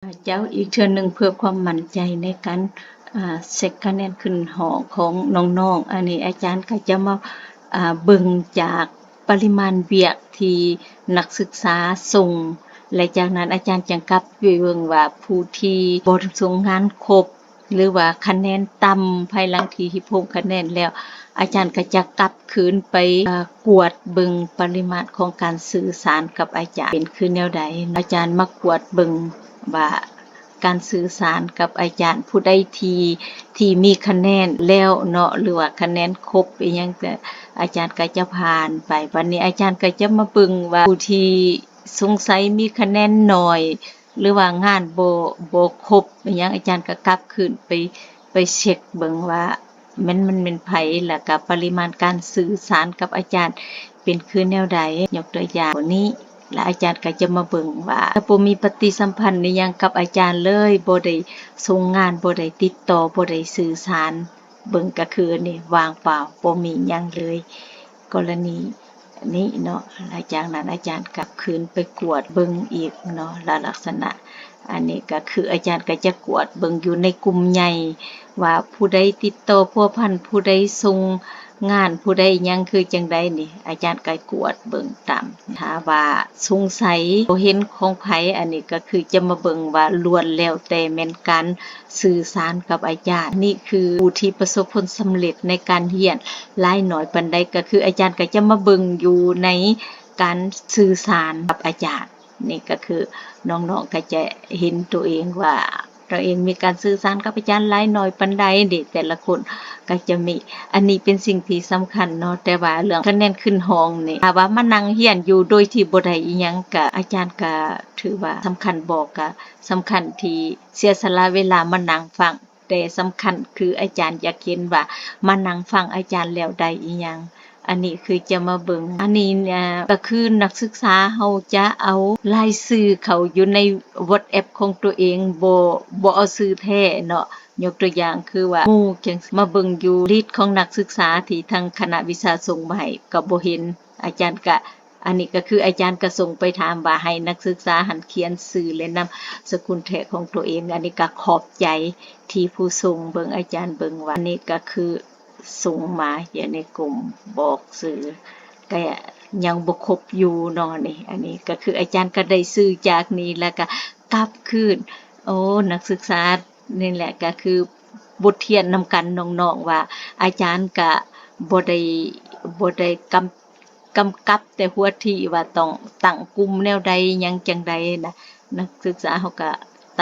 ເຈົ້າ ອີກເທື່ອໜຶ່ງເພື່ອຄວາມໝັ້ນໃຈໃນການ ອາ ເຊັກຄະແນນຂຶ້ນຫ້ອງຂອງນ້ອງໆ. ອັນນີ້ອາຈານກໍຈະມາ ອາ ເບິ່ງຈາກປະລິມານວຽກທີ່ນັກສຶກສາສົ່ງ ແລະ ຈາກນັ້ນອາຈານຈຶ່ງກັບໄປເບິ່ງວ່າຜູ້ທີ່ບໍ່ສົ່ງງານຄົບ ຫຼືວ່າຄະແນນຕ່ຳ ພາຍຫຼັງທີ່ຮິບຫົກຄະແນນແລ້ວ ອາຈານກໍຈະກັບຄືນໄປ ເອີ ກວດເບິ່ງປະລິມານຂອງການສື່ສານກັບອາຈານເປັນຄືແນວໃດ. ອາຈານມາກວດເບິ່ງວ່າການສື່ສານກັບອາຈານຜູ້ໃດທີ່ ທີ່ມີຄະແນນແລ້ວເນາະ ຫຼືວ່າຄະແນນຄົບອີ່ຫຍັງ ອາຈານກໍຈະຜ່ານໄປ. ບັດນີ້ອາຈານກໍຈະມາເບິ່ງວ່າຜູ້ທີ່ສົງໄສມີຄະແນນໜ້ອຍ ຫຼືວ່າງານບໍ່ ບໍ່ຄົບອີ່ຫຍັງ ອາຈານກໍກັບຄືນໄປ ໄປເຊັກເບິ່ງວ່າແມ່ນ ມັນແມ່ນໃຜ ແລ້ວກໍປະລິມານການສື່ສານກັບອາຈານເປັນຄືແນວໃດ. ຍົກຕົວຢ່າງນີ້ ແລ້ວອາຈານກໍຈະມາເບິ່ງວ່າ ຖ້າບໍ່ມີປະຕິສຳພັນອີ່ຫຍັງກັບອາຈານເລີຍ ບໍ່ໄດ້ສົ່ງງານ ບໍ່ໄດ້ຕິດຕໍ່ ບໍ່ໄດ້ສື່ສານ ເບິ່ງກໍຄືອັນນີ້ວ່າງເປົ່າ ບໍ່ມີຫຍັງເລີຍ. ກໍລະນີນີ້ເນາະ ຫຼັງຈາກນັ້ນອາຈານກັບຄືນໄປກວດເບິ່ງອີກເນາະ ລະລັກສະນະ ອັນນີ້ກໍຄືອາຈານກໍຈະກວດເບິ່ງຢູ່ໃນກຸ່ມໃຫຍ່ວ່າຜູ້ໃດຕິດຕໍ່ພົວພັນ ຜູ້ໃດສົ່ງງານ ຜູ້ໃດຫຍັງຄືຈັ່ງໃດນີ້ ອາຈານກໍກວດເບິ່ງຕາມ ຖ້າວ່າສົງໄສບໍ່ເຫັນຂອງໃຜ ອັນນີ້ກໍຄືຈະມາເບິ່ງວ່າລ້ວນແລ້ວແຕ່ແມ່ນການ ສື່ສານກັບອາຈານ. ນີ້ຄືຜູ້ທີ່ປະສົບຜົນສຳເລັດໃນການຮຽນຫຼາຍໜ້ອຍປານໃດ ກໍຄືອາຈານກໍຈະມາເບິ່ງຢູ່ໃນການສື່ສານກັບອາຈານ. ນີ້ກໍຄືນ້ອງໆກໍຈະເຫັນຕົວເອງວ່າ ຕົວເອງມີການສື່ສານກັບອາຈານຫຼາຍໜ້ອຍປານໃດເດ ແຕ່ລະຄົນກໍຈະມີ. ອັນນີ້ເປັນສິ່ງທີ່ສຳຄັນເນາະ ແຕ່ວ່າເລື່ອງຄະແນນຂຶ້ນຫ້ອງນີ້ ຖ້າວ່າມານັ່ງຮຽນຢູ່ໂດຍທີ່ບໍ່ໄດ້ອີ່ຫຍັງ ກະອາຈານກະຖືວ່າສຳຄັນບໍ່ ກະສຳຄັນທີ່ ເສຍສະຫຼະເວລາມານັ່ງຟັງ, ແຕ່ສຳຄັນຄືອາຈານຢາກເຫັນວ່າມານັ່ງຟັງອາຈານແລ້ວໄດ້ອີ່ຫຍັງ. ອັນນີ້ຄືຈະມາເບິ່ງ ອັນນີ້ ເອີ ກໍຄືນັກສຶກສາເຮົາຈະເອົາລາຍຊື່ເຂົາຢູ່ໃນ WhatsApp ຂອງຕົວເອງ ບໍ່ ບໍ່ເອົາຊື່ແທ້ເນາະ. ຍົກຕົວຢ່າງຄືວ່າ ໝູ່ຈັ່ງມາເບິ່ງຢູ່ລິດຂອງນັກສຶກສາທີ່ທາງຄະນະວິຊາສົ່ງມາໃຫ້ ກໍບໍ່ເຫັນ. ອາຈານກະ ອັນນີ້ກໍຄືອາຈານກໍສົ່ງໄປຖາມວ່າໃຫ້ນັກສຶກສາຫັ້ນຂຽນຊື່ ແລະ ນາມສະກຸນແທ້ຂອງຕົວເອງ. ອັນນີ້ກໍຂອບໃຈທີ່ຜູ້ສົ່ງເບິ່ງ ອາຈານເບິ່ງວ່າ ອັນນີ້ກໍຄືສົ່ງມາຢູ່ໃນກຸ່ມບອກຊື່ ກໍຍັງບໍ່ຄົບຢູ່ເນາະນີ້. ອັນນີ້ກໍຄືອາຈານກໍໄດ້ຊື່ຈາກນີ້ ແລ້ວກໍກັບຄືນ. ໂອ້ ນັກສຶກສາ ນີ້ແຫຼະ ກໍຄືບົດຮຽນນຳກັນນ້ອງໆ ວ່າອາຈານກະບໍ່ໄດ້ ບໍ່ໄດ້ກຳ ກຳກັບແຕ່ຫົວທີວ່າຕ້ອງຕັ້ງກຸ່ມແນວໃດ ຫຍັງຈັ່ງໃດນະ. ນັກສຶກສາເຮົາກະ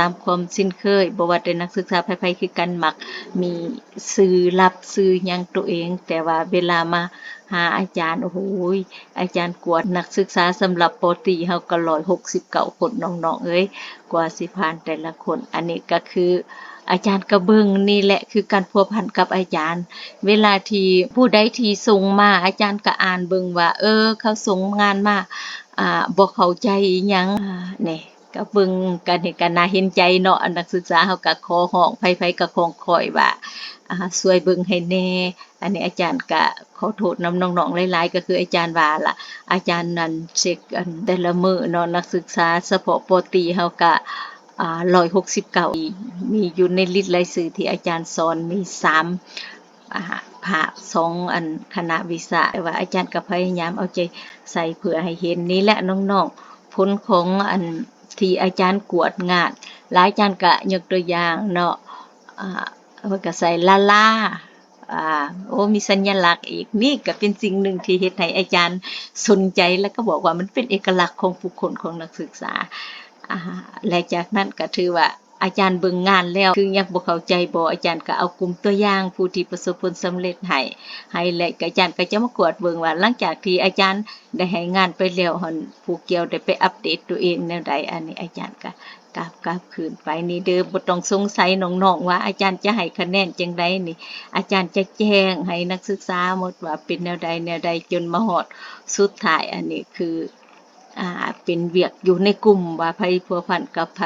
ຕາມຄວາມຊິນເຄີຍ ບໍ່ວ່າແຕ່ນັກສຶກສາໃຜໆຄືກັນ ມັກມີຊື່ລັບຊື່ຫຍັງຕົວເອງ, ແຕ່ວ່າເວລາມາຫາອາຈານ ໂອ້ໂຫຍ ອາຈານກວດນັກສຶກສາສຳລັບ ປ.ຕີ ເຮົາກໍ ຮ້ອຍຫົກສິບເກົ້າຄົນ ນ້ອງໆເອີຍ ກວ່າຊິຜ່ານແຕ່ລະຄົນ. ອັນນີ້ກໍຄືອາຈານກໍເບິ່ງ ນີ້ແຫຼະຄືການພົວພັນກັບອາຈານ. ເວລາທີ່ຜູ້ໃດທີ່ສົ່ງມາ ອາຈານກໍອ່ານເບິ່ງວ່າ ເອີ ເຂົາສົ່ງງານມາ ອ່າ ບໍ່ເຂົ້າໃຈອີ່ຫຍັງ ອ່າ ນີ້ ກໍເບິ່ງກັນ ເຫັນກັນໜ້າເຫັນໃຈເນາະ. ອັນນັກສຶກສາເຮົາກໍຂໍຮ້ອງ ໃຜໆກໍຂອງຂ້ອຍວ່າ ອ່າ ຊ່ວຍເບິ່ງໃຫ້ແດ່. ອັນນີ້ອາຈານກະຂໍໂທດນຳນ້ອງໆຫຼາຍໆ ກໍຄືອາຈານວ່າລະ ອາຈານນັ້ນເຊັກ ອັນ ແຕ່ລະມື້ເນາະ ນັກສຶກສາສະເພາະ ປ.ຕີ ເຮົາກະ ອ່າ ຮ້ອຍຫົກສິບເກົ້າ ມີຢູ່ໃນລິດລາຍຊື່ທີ່ອາຈານສອນ ມີສາມ ອ່າ ພາກ ສອງ ອັນ ຄະນະວິຊາ. ແຕ່ວ່າອາຈານກໍພະຍາຍາມເອົາໃຈໃສ່ເພື່ອໃຫ້ເຫັນ. ນີ້ແຫຼະນ້ອງໆ ຜົນຂອງ ອັນ ທີ່ອາຈານກວດງານ ແລະ ອາຈານກໍຍົກຕົວຢ່າງເນາະ ອ່າ ເພິ່ນກໍໃສ່ລາລາ ອ່າ ໂອ້ ມີສັນຍະລັກອີກ. ນີ້ກໍເປັນສິ່ງໜຶ່ງທີ່ເຮັດໃຫ້ອາຈານສົນໃຈ ແລະ ກໍບອກວ່າມັນເປັນເອກະລັກຂອງບຸກຄົນຂອງນັກສຶກສາ. ອ່າ ແລະ ຈາກນັ້ນກໍຖືວ່າອາຈານເບິ່ງງານແລ້ວ ຄືຍັງບໍ່ເຂົ້າໃຈບໍ່ ອາຈານກໍເອົາກຸ່ມຕົວຢ່າງຜູ້ທີ່ປະສົບຜົນສຳເລັດໃຫ້ ໃຫ້ ແລະ ອາຈານກໍຈະມາກວດເບິ່ງວ່າ ຫຼັງຈາກທີ່ອາຈານໄດ້ໃຫ້ງານໄປແລ້ວຫັ້ນ ຜູ້ກ່ຽວໄດ້ໄປອັບເດດຕົວເອງແນວໃດ. ອັນນີ້ອາຈານກໍ ກັບ ກັບຄືນໄປນີ້ເດີ. ບໍ່ຕ້ອງສົງໄສນ້ອງໆວ່າອາຈານຈະໃຫ້ຄະແນນຈັ່ງໃດນີ້ ອາຈານຈະແຈ້ງໃຫ້ນັກສຶກສາໝົດວ່າເປັນແນວໃດແນວໃດ ຈົນມາຮອດສຸດທ້າຍ. ອັນນີ້ຄື ອ່າ ເປັນວຽກຢູ່ໃນກຸ່ມວ່າໃຜພົວພັນກັບໃຜ,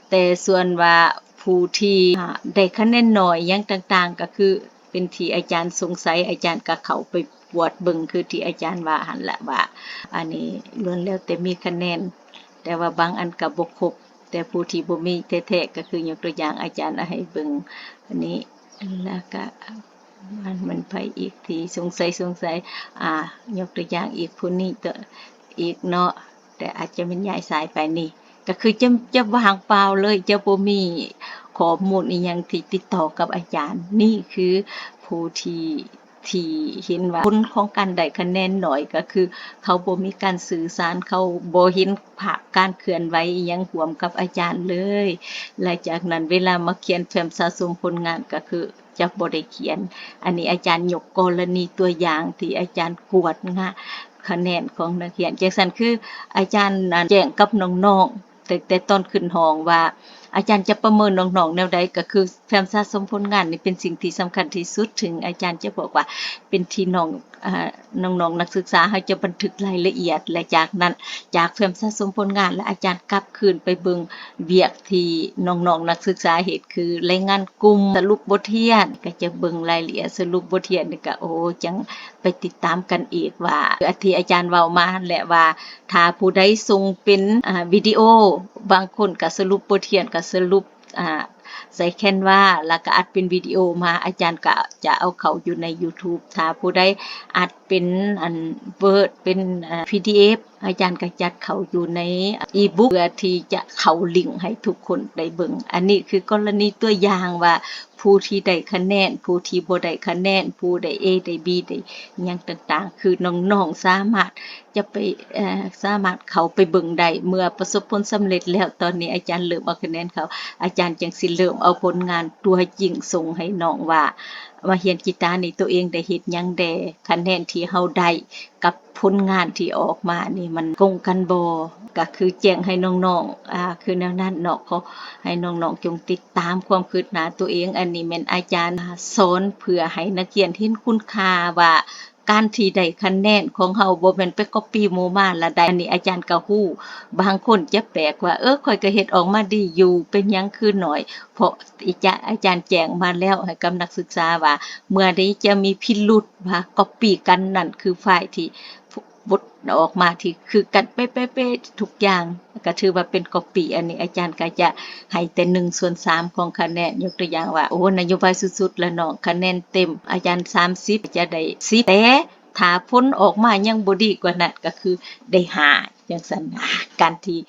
ແຕ່ສ່ວນວ່າຜູ້ທີ່ ອ່າ ໄດ້ຄະແນນໜ້ອຍຫຍັງຕ່າງໆ ກໍຄື ເປັນທີ່ອາຈານສົງໄສ ອາຈານກໍເຂົ້າໄປກວດເບິ່ງ ຄືທີ່ອາຈານວ່າຫັ້ນລະ ວ່າອັນນີ້ລ້ວນແລ້ວແຕ່ມີຄະແນນ ແຕ່ວ່າບາງອັນກໍບໍ່ຄົບ. ແ ແຕ່ຜູ້ທີ່ບໍ່ມີແທ້ໆ ກໍຄືຍົກຕົວຢ່າງອາຈານເອົາໃຫ້ເບິ່ງອັນນີ້ ແລ້ວກະມັນ ມັນໃຜອີກທີ່ສົງໄສ ສົງໄສ ອາ ຍົກຕົວຢ່າງອີກຜູ້ນີ້ ໂຕ ອີກເນາະ ແຕ່ອາດຈະແມ່ນຍ້າຍສາຍໄປນີ້ ກໍຄືຈະ ຈະວ່າງເປົ່າເລີຍ ຈະບໍ່ມີຂໍ້ມູນອີ່ຫຍັງທີ່ຕິດຕໍ່ກັບອາຈານ. ນີ້ຄືຜູ້ທີ່ ທີ່ເຫັນວ່າຜົນຂອງການໄດ້ຄະແນນໜ້ອຍ ກໍຄືເຂົາບໍ່ມີການສື່ສານ, ເຂົາບໍ່ເຫັນພາບການເຄື່ອນໄຫວອີ່ຫຍັງຮ່ວມກັບອາຈານເລີຍ. ແລະ ຈາກນັ້ນເວລາມາຂຽນແຟ້ມສະສົມຜົນງານ ກໍຄືຈະບໍ່ໄດ້ຂຽນ. ອັນນີ້ອາຈານຍົກກໍລະນີຕົວຢ່າງທີ່ອາຈານກວດງາຄະແນນຂອງນັກຮຽນ. ຈັ່ງຊັ້ນ ຄືອາຈານ ອັນ ແຈ້ງກັບນ້ອງໆ ແຕ່ ແຕ່ຕອນຂຶ້ນຫ້ອງວ່າ ອາຈານຈະປະເມີນນ້ອງໆແນວໃດ ກໍຄືແຟ້ມສະສົມຜົນງານນີ້ເປັນສິ່ງທີ່ສຳຄັນທີ່ສຸດ, ເຖິງອາຈານຈະບອກວ່າເປັນທີ່ນ້ອງ ອາ ນ້ອງໆນັກສຶກສາ ເຮົາຈະບັນທຶກລາຍລະອຽດ ແລະ ຈາກນັ້ນ ຈາກແຟ້ມສະສົມຜົນງານ ແລະ ອາຈານກັບຄືນໄປເບິ່ງວຽກທີ່ນ້ອງໆນັກສຶກສາເຮັດ ຄືລາຍງານກຸ່ມ, ສະຫຼຸບບົດຮຽນ ກໍຈະເບິ່ງລາຍລະອຽດສະຫຼຸບບົດຮຽນນີ້ ກໍ ໂອ້ ຈັ່ງ ໄປຕິດຕາມກັນອີກວ່າ ອັນທີ່ອາຈານເວົ້າມາຫັ້ນແຫຼະວ່າ ຖ້າຜູ້ໃດສົ່ງເປັນ ອາ ວິດີໂອ, ບາງຄົນກໍສະຫຼຸບບົດຮຽນ ກໍສະຫຼຸບ ອາ ໃສ່ Canva ແລ້ວກໍອັດເປັນວິດີໂອມາ, ອາຈານກໍຈະເອົາເຂົ້າຢູ່ໃນ YouTube. ຖ້າຜູ້ໃດອັດເປັນ ອັນ Word ເປັນ ອາ PDF ອາຈານກໍຈັດເຂົ້າຢູ່ໃນ e-book ເພື່ອທີ່ຈະເຂົ້າລິງໃຫ້ທຸກຄົນໄດ້ເບິ່ງ. ອັນນີ້ຄືກໍລະນີຕົວຢ່າງວ່າ ຜູ້ທີ່ໄດ້ຄະແນນ, ຜູ້ທີ່ບໍ່ໄດ້ຄະແນນ, ຜູ້ໄດ້ A ໄດ້ B ໄດ້ຫຍັງຕ່າງໆ ຄືນ້ອງໆສາມາດຈະໄປ ເອີ ສາມາດເຂົ້າໄປເບິ່ງໄດ້ ເມື່ອປະສົບຜົນສຳເລັດແລ້ວ. ຕອນນີ້ອາຈານເລີ່ມເອົາຄະແນນເຂົາ, ອາຈານຈຶ່ງຊິເລີ່ມເອົາຜົນງານຕົວຈິງສົ່ງໃຫ້ນ້ອງວ່າ ມາຮຽນກິຕານີ້ ໂຕເອງໄດ້ເຮັດຫຍັງແດ່? ຄະແນນທີ່ເຮົາໄດ້ກັບຜົນງານທີ່ອອກມານີ້ ມັນກົງກັນບໍ່? ກໍຄືແຈ້ງໃຫ້ນ້ອງໆ ອາ ຄືແນວນັ້ນເນາະ. ຂໍໃຫ້ນ້ອງໆຈົ່ງຕິດຕາມຄວາມຄືບໜ້າໂຕເອງ. ອັນນີ້ແມ່ນອາຈານ ອາ ສອນເພື່ອໃຫ້ນັກຮຽນເຫັນຄຸນຄ່າວ່າ ການທີ່ໄດ້ຄະແນນຂອງເຮົາບໍ່ແມ່ນໄປກັອບປີ້ໝູ່ມາລະໄດ້. ອັນນີ້ອາຈານກໍຮູ້, ບາງຄົນຈະແປກວ່າ ເອີ ຂ້ອຍກໍເຮັດອອກມາດີຢູ່ ເປັນຫຍັງຄືໜ້ອຍ? ເພາະອາຈານ ອາຈານແຈ້ງມາແລ້ວໃຫ້ກັບນັກສຶກສາວ່າ ເມື່ອໃດຈະມີພິລຸດວ່າກັອບປີ້ກັນ ນັ້ນຄືໄຟລ໌ທີ່ບົດອອກມາທີ່ຄືກັນເປະໆທຸກຢ່າງ ກໍຖືວ່າເປັນກັອບປີ້. ອັນນີ້ອາຈານກໍຈະໃຫ້ແຕ່ໜຶ່ງສ່ວນສາມຂອງຄະແນນ. ຍົກຕົວຢ່າງວ່າ ໂອ້ ນະໂຍບາຍສຸດໆລະນ້ອງ, ຄະແນນເຕັມອາຈານສາມສິບ ຈະໄດ້ສິບ ແຕ່ຖ້າຜົນອອກມາຍັງບໍ່ດີກວ່ານັ້ນ ກໍຄືໄດ້ຫ້າ ຈັ່ງຊັ້ນນະ. ການທີ່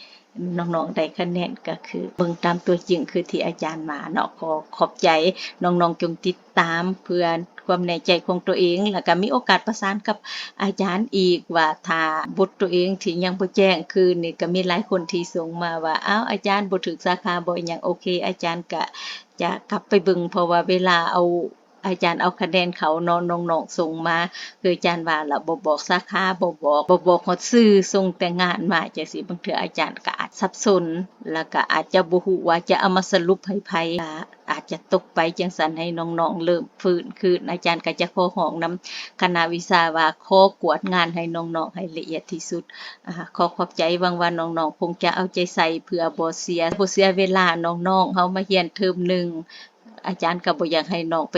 ນ້ອງໆໄດ້ຄະແນນ ກໍຄືເບິ່ງຕາມຕົວຈິງ ຄືທີ່ອາຈານວ່າເນາະ. ຂໍຂອບໃຈ, ນ້ອງໆຈົ່ງຕິດ ຕາມເພື່ອຄວາມແນ່ໃຈຂອງຕົວເອງ ແລ້ວກໍມີໂອກາດປະສານກັບອາຈານອີກວ່າ ຖ້າບົດຕົວເອງທີ່ຍັງບໍ່ແຈ້ງຄືນນີ້ ກໍມີຫຼາຍຄົນທີ່ສົ່ງມາວ່າ ອ້າວ ອາຈານບໍ່ຖືກສາຂາບໍ່ ອີ່ຫຍັງ. ໂອເຄ ອາຈານກະຈະກັບໄປເບິ່ງ ເພາະວ່າເວລາເອົາ ອາຈານເອົາຄະແນນເຂົາເນາະ ນ້ອງໆສົ່ງມາ ຄືອາຈານວ່າລະ ບໍ່ບອກສາຂາ ບໍ່ບອກ ບໍ່ບອກຮອດຊື່ ສົ່ງແຕ່ງານມາຈັ່ງຊີ້ ບາງເທື່ອອາຈານກໍອາດສັບສົນ ແລ້ວກໍອາດຈະບໍ່ຮູ້ວ່າຈະເອົາມາສະຫຼຸບໃຫ້ໃຜ ອາດຈະຕົກໄປຈັ່ງຊັ້ນ ໃຫ້ນ້ອງໆເລີ່ມຟື້ນຄືນ. ອາຈານກໍຈະຂໍຮ້ອງນຳຄະນະວິຊາວ່າ ຂໍກວດງານໃຫ້ນ້ອງໆໃຫ້ລະອຽດທີ່ສຸດ. ອາ ຂໍຂອບໃຈ, ຫວັງວ່ານ້ອງໆຄົງຈະເອົາໃຈໃສ່ເພື່ອບໍ່ເສຍ ບໍ່ເສຍເວລານ້ອງໆເຮົາມາຮຽນເທີມໜຶ່ງ. ອາຈານກໍບໍ່ຢາກໃຫ້ນ້ອງໄປ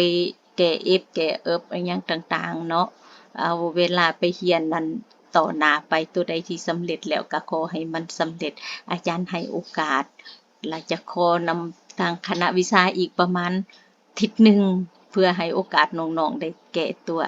ແກ້ເອັບແກ້ເອິບອີ່ຫຍັງຕ່າງໆເນາະ, ເອົາເວລາໄປຮຽນນັ້ນຕໍ່ໜ້າໄປ. ຕົວໃດທີ່ສຳເລັດແລ້ວກໍຂໍໃຫ້ມັນສຳເລັດ. ອາຈານໃຫ້ໂອກາດ ແລະ ຈະຂໍນຳທາງຄະນະວິຊາອີກປະມານທິດໜຶ່ງ ເພື່ອໃຫ້ໂອກາດນ້ອງໆໄດ້ແກ້ຕົວ.